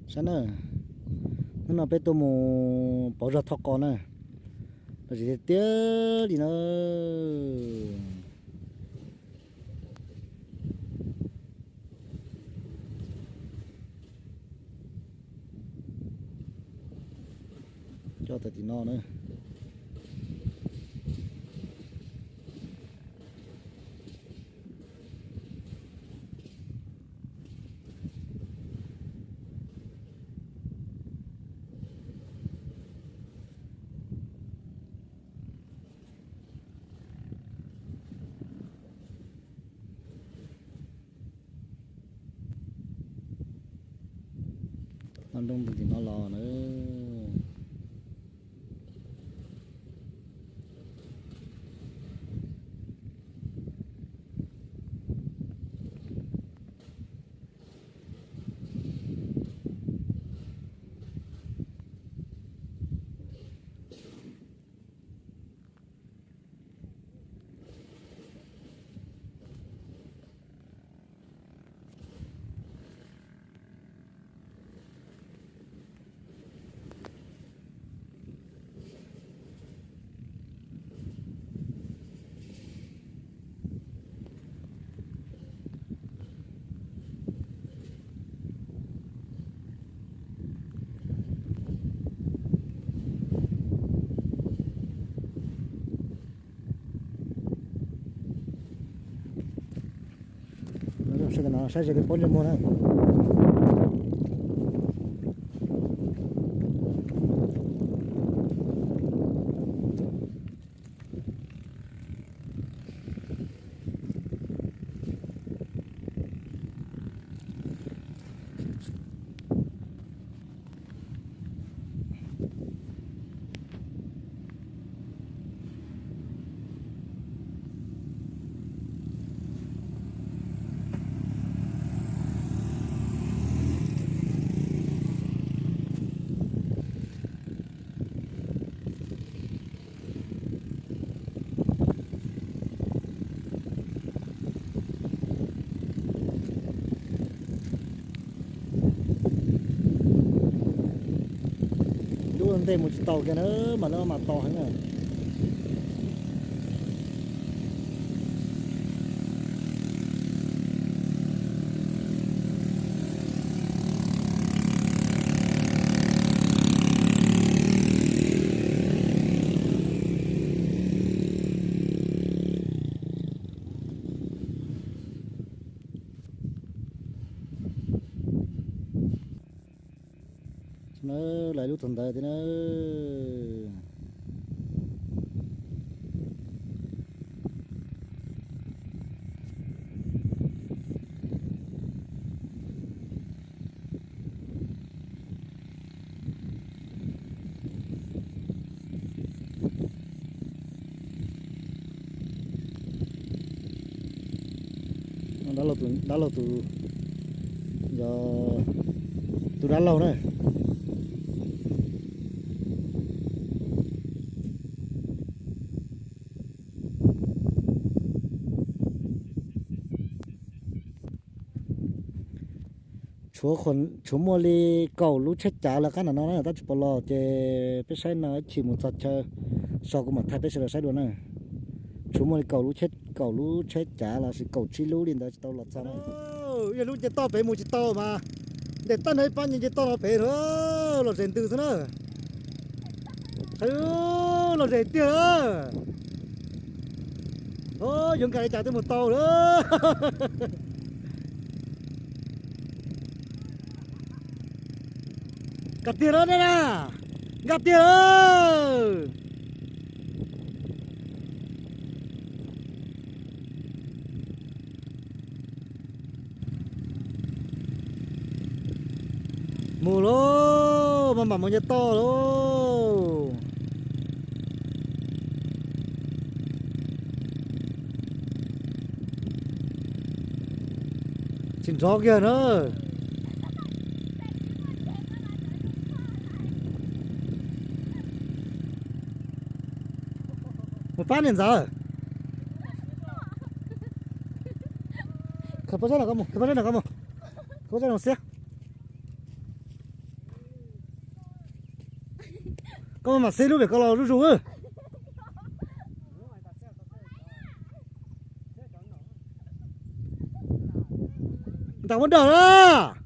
Saib na, hnub no peb tuaj mus pauv zog thauj qos na, los tsis tiag tiag li na. Coj tawm tim no na. Noj nrooj tim no los na. Saib no, saib ze li pob ntsej muag na. Lub ntej mus tsis tau kiag na, mas lawv mas tau heev na. Lawv lub tug ntawd tiag na. Dab laug tus, dab laug tus, yog tus dab laug na. Tshuav, tshuav muaj li kaum lub tsheb cav lawv qab nram no na, tab tsis pom los ces peb saib no ib chim mus txog chaw so kuv mam thaij peb sawv daws saib dua na. Tshuav muaj li kaum lub tsheb, kaum lub tsheb cav los sis kaum tsib lub li ntawd tsis tau los txog na. Yog lub nce toj pem mus tsis tau mas ntes tag nrho ib pab nce toj no pem, los zem ntws xwb na. Los zem tiag. Yuav nkag li cas twb mus tau lawm. Nkag tiag lawm nej na, nkag tiag lawm. Mus lauj, maj mam mus nce toj lauj. Tsis nrov kiag na. Mus pab niam ntxawm. Khawb pob zeb no koj mus, khawb pob zeb no koj mus. Khawb pob zeb no xiab. Koj mam xib lub pem koj los zuj zus. Ntam muab dag na.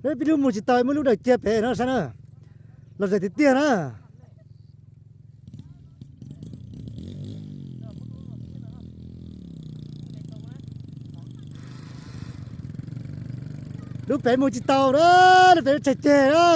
Peb pib lub mus tsis tau, muab lub daws cia pem no saib na. Los zem tiag tiag na. Lub pem mus tsis tau na, lub pem tshaib ceg na.